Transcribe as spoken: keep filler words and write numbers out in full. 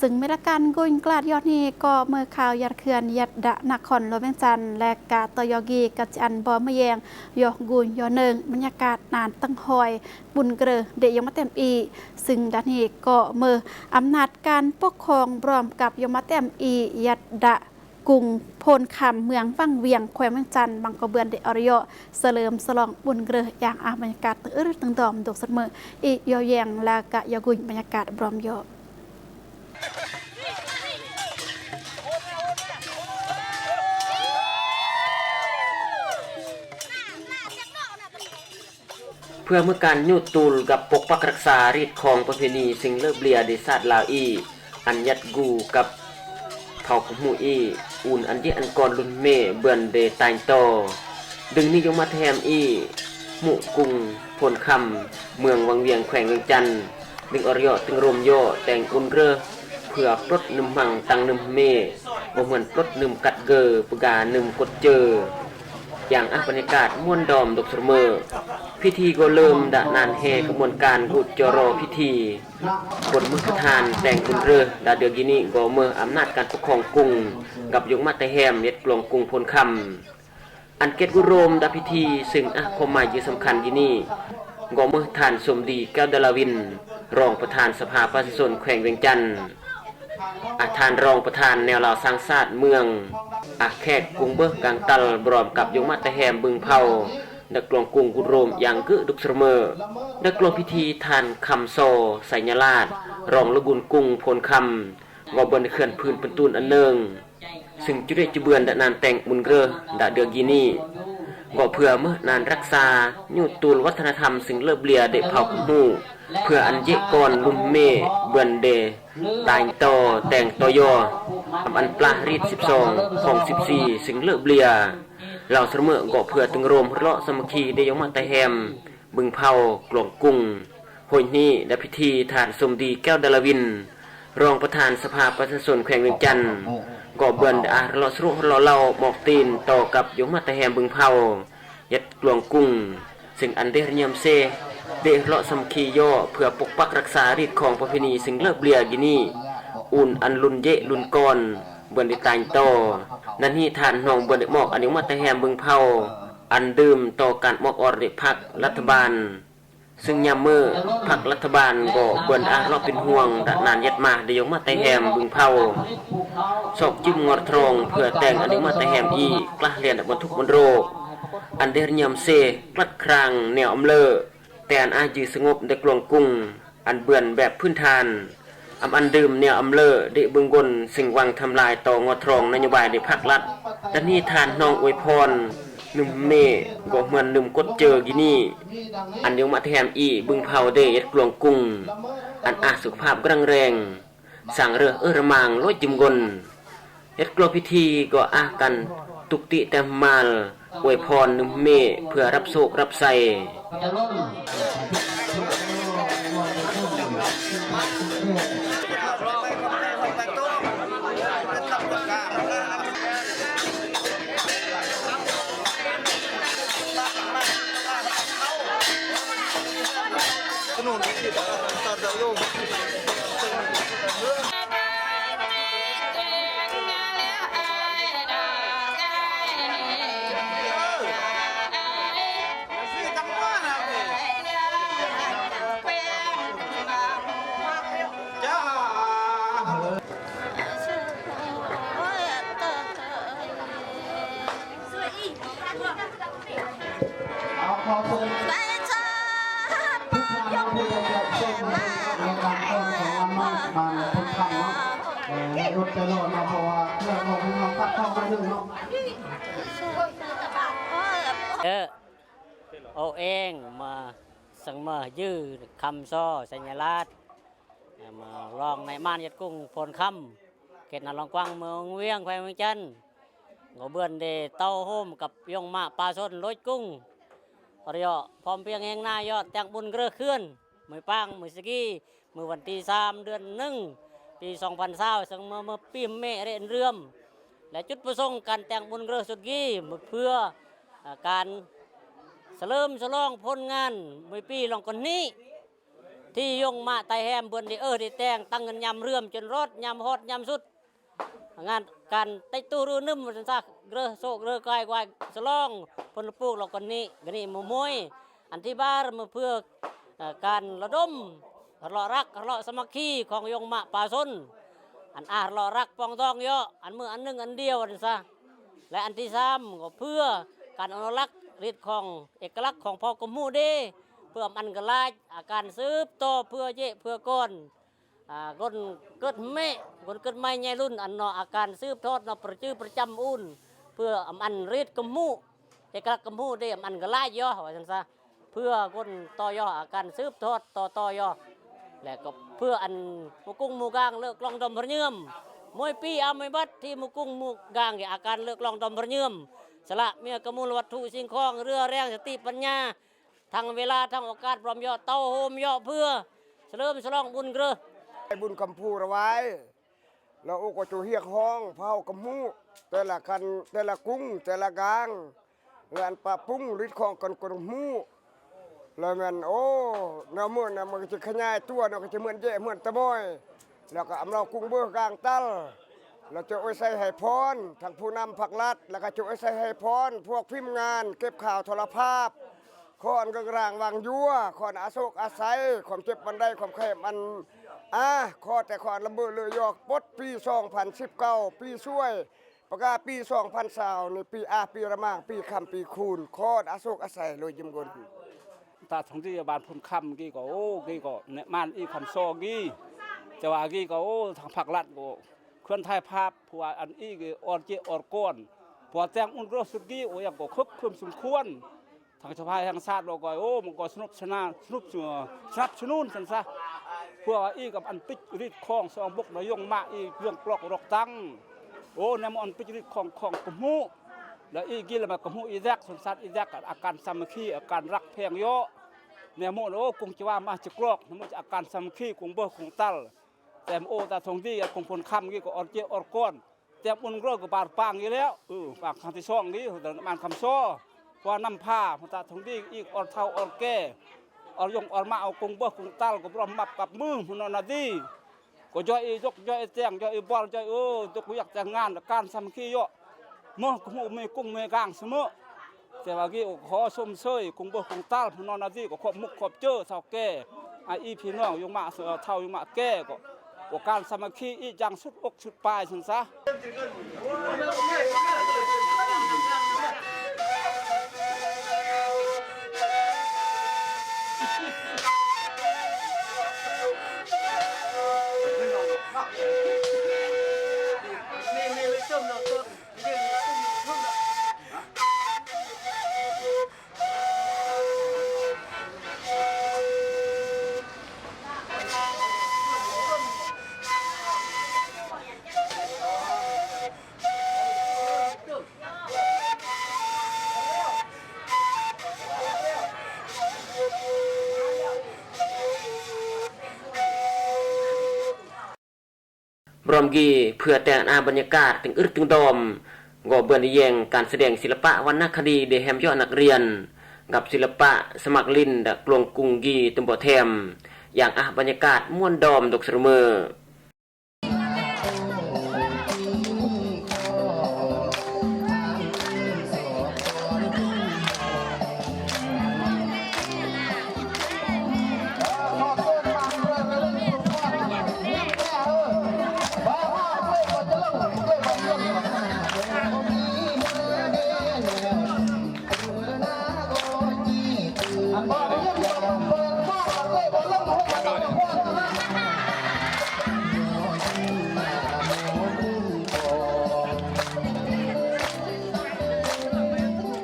ซึ่ง เมรักการ กุญกลาด ยอดนี้ก็เมื่อข่าว ยาดเคือน ยัดดะ นครหลวงเวียงจันทน์ และกะต่อยอ กี กะจะอันบ่มาแยง ยอ กุญ ยอ นึ่ง บรรยากาศ นานตั้งหอย บุญเกลือ เดะ ยองมาแต้มอี ซึ่งดะนี้ก็เมื่ออำนาจการปกครอง พร้อมกับ ยองมาแต้มอี ยัดดะ กรุงโพนคำ เมืองวังเวียง แขวงเวียงจันทน์ บางกระเบือน เดะ ออรยอ เสลิมสลอง บุญเกลือ อย่างอา บรรยากาศ ตึงอึดตึงดอม ดกสันเมือ อี ยอ แยง และกะ ยอ กุญ บรรยากาศ พร้อมยอ เพื่อเมือก๋านยู้ตูลกับปกปักฮักษา รีดคองประเพณี สิ่งเลอะเบลีย ในศาสตร์ลาวอี้ อันยัดกู้กับเผ่ากุ๊กฮู้อี้ อุ่นอันเยียะอันกอน ลุนเม เบือนเดตายต่อ ดึงนี้ยองมาแถมอี้ หมู่กรุงโพนคำ เมืองวังเวียง แขวงเวียงจันทน์ ดึงออรยอ ตึงโรมยอ แต่งบุญเกลือ เพื่อปลดนึ่มมังตังนึ่มเม บ่เหมือนปลดนึ่มกัดเกอ ปะกานึ่มกดเจอ อย่างอา บรรยากาศม่วนดอม ดกสันเมือ พิธีก็เริ่มดะ นานแฮ ขบวนการกูดจอรอพิธี บนเมือประธานแต่งบุญเกลือ ดะเดือกีนี้ก็เมื่ออำนาจการปกครองกรุง กับยองมาแต้ม ยัดกลองกรุงโพนคำ อันเกตกุโรมดะพิธี ซึ่งอา ความหมายยืนสำคัญกีนี้ ก็เมื่อท่านสมดี แก้วดาราวิน รองประธานสภาประชาชนแขวงเวียงจันทน์ อา ท่านรองประธานแนวลาวสร้างชาติเมือง อา แขกกุงเบอร์กลางตัล บร้อมกับยองมาแต้ม บึงเผา ดะกลองกรุงกุโรม อย่างกึดกสันเมือ ดะกลองพิธี ท่านคำซอ ไสยราช รองละกุลกรุงโพนคำ ก็เบือนเขื่อนพื้นปึนตูนอันเนิง ซึ่งจุเดะจุเบือนดะนานแต่งบุญเกลือ ดะเดือกีนี้ ก็เพื่อเมือนานฮักษา ยู้ตูลวัฒนธรรม สิ่งเลอะเบลีย เดะเผ่ากุ๊กฮู้ เพื่ออันเยียะกอน ลุนเม เบือนเดตายต่อ แต่งต่อยอ อำอันปลารีดสิบสอง ของสิบสี่ สิ่งเลอะเบลีย ลาวสันเมือ ก็เพื่อตึงโรม ฮะเลาะสามัคคี เดะยองมาแต้ม บึงเผา กลองกรุง โฮยนี้ดะพิธี ท่านสมดี แก้วดาราวิน รองประธานสภาประชาชนแขวงเวียงจันทน์ ก็เบือนดะอา ฮะเลาะสรุป ฮะเลาะเล่า หมอกตีน ต่อกับยองมาแต้ม บึงเผา ยัดกลองกรุง ซึ่งอันเดะเยียมเซ เดะฮะเลาะสามัคคียอ เพื่อปกปักฮักษา รีดคองประเพณี สิ่งเลอะเบลียกีนี้ อุ่นอันลุนเยียะลุนกอน เบือนเดตายต่อ นั้นนี้ท่านฮองเบือนเดหมอก อันยองมาแต้ม บึงเผา อันดื่มต่อการหมอกออรเดะพรรครัฐบาล ซึ่งยามเมือพรรครัฐบาลก็เบือนอา ฮะเลาะเป๋นห่วง ดะนานยัดมา เดะยองมาแต้ม บึงเผา ซอกจึ้มงอทรอง เพื่อแต่งอันยองมาแต้มอี้ กล้าเลียนดะบรรทุกบรรโรก อันเดะเยียมเซ กลัดครางแนวอำเลิ แต่อันอา ยืนสงบ ดะกลองกรุง อันเบือนแบบพื้นฐาน อำอันดื่มแนวอำเลิ เดะเบิ่งกล ซึ่งหวังทำลายต่องอทรองนโยบายเดะพรรครัฐ ดังนี้ท่านฮองอวยพร นึ่มเม ก็เหมือนนึ่มกดเจอกีนี้ อันยองมาแถมอี้ บึงเผาเดะเอ็ดกลวงกุ้ง อันอาสุขภาพแข็งแรง สร้างเรือเอื้อระมางลอยจึมกล เฮ็ดกลองพิธีก็อากันตุกติแตมมารอวยพรนึ่มเมเพื่อรับโชครับไส้ เออ โอเอง มาสังมายื้อคำซอสัญลักษณ์ มารองนายม่านเอ็ดกุ้งโพนคำ เขตนาลองกวาง เมืองเวียง แขวงเวียงจันทน์ ก็เบิ่นได้เต้าโฮมกับยองมะปาสนโลดกุ้ง เรียกพร้อมเพรียงแห่งหน้ายอดแต่งบุญเกลือเคื่อน มื้อปาง มื้อสะกี้ มื้อวันตี้สาม เดือนหนึ่ง ปีสองพันซาว ซึ่งเมื่อ เมื่อปีแม่เรนเรื่อม และจุดประสงค์การแต่งบุญเกลือสุดกี้ เพื่อ เอ่อ การเฉลิมฉลองผลงานมื้อปีลองคนนี้ Ti yong ma tai hem bun di eh di teng tăng ngen nham rơm chun rot nham hot nham sut. Ngan kan tech tu ru num sah greh sok greh kai guai selong pun lepuk lo keni geni mumoi. Anti bar mepek kan lodom. Herlok rak herlok samaki khong yong ma pasun. An ah herlok rak pong dong yo an me aneng andiu an sah. Lek anti sam ngo phe kan onolak rit khong ekelak khong pok kemu de. Phe am an gelaj akan sep to phe je phe kon. Ah, gon ket me, gon ket mai nyai lun, an no akan sep thot no perche percham un. Phe am an rit kemu, ekelak kemu de am an gelaj yo, wasan sah. Phe gon to yo akan sep thot to to yo. Lek ko phe an mukung mugang le klong dom bernyem. Moi pi amoi bat ti mukung mugang ge akan le klong dom bernyem. Selak mia kemu lewat thu singkong ria reng seti penya. Thang wela thang okat brom yo tau hom yo phe. Selem selong bun greh. Bun kampung rawai. La u ko chu hiak hong phao kemu. Tela kan tela kung tela gang. Ngan papung rit khong kan kung mu. La ngan o na mu na mu kecil kenyai tua na kecil muen je muen temoi. La ka amlau kung beuh gang tal. La chu oi sai hai phon, thang phu nam phak lat, la ka chu oi sai hai phon, phuak phim ngan, kep khao thola phap. Khon geng rang wang jua, khon asok asai, khom chep man dai, khom khem an. Ah, kho te khon lembu le yok, pot pi song phan sip kau, pi suai. Paka pi song phan sao, ni pi ah, pi ramang, pi kham, pi khun, khon asok asai, loi jim gon. Ta thong di ban phun kham gi ko, o, gi ko, ne man i kham so gi. Chawa gi ko, o, thang phak lat ko. Khuan thai phap, phua an i gi, or che, or kon. Phua teng un gro sut gi, o, yang ko khuk khum sum khuan. Thang chawa yang sat lo ko, o, mong ko snup sena, snup su, snap sunun san sa. Phua i kam an pich rit khong, song bok no yong ma i, yong klok rok tang. O, nem an pich rit khong, khong kemu. La i gila ma kemu i dak, son sat i dak, akan samaki, akan rak pheng yo. Nemo no kung chawa ma chiklok, nemo akan samaki, kung boh, kung tal. Tem o ta thong di, kung phun kham gi ko or che or kon. Tem un gro ko bar pang gi leo. U, pang khang ti song gi, dan man kham so. Kwa nam pha, ta thong di, i or thau or ke. Or yong or ma, o kung boh, kung tal, ko brom map kap mu, mu no na di. Ko joi i jok, joi i teng, joi i bol, joi i, o, dok kuyak teng ngan, kan samaki yo. Mo, ko mo me kung me gang semo. Te wagi, o, ko som soi, kung boh, kung tal, mo no na di, ko khop muk, khop che, sao ke. A, i phi nong, yung ma, thau yung ma ke, ko. Ko kan samaki, i jang sut, ok sut pai, sen sa. Brom gi, phe teng a banyakar, teng ưr teng dom, gok bơ̆n yeng kan sedeng silapa wannakadi de hem yo anak rian, gap silapa smak lin da klong kung gi tơmbot hem, yang a banyakar, muan dom dok sơrmơ.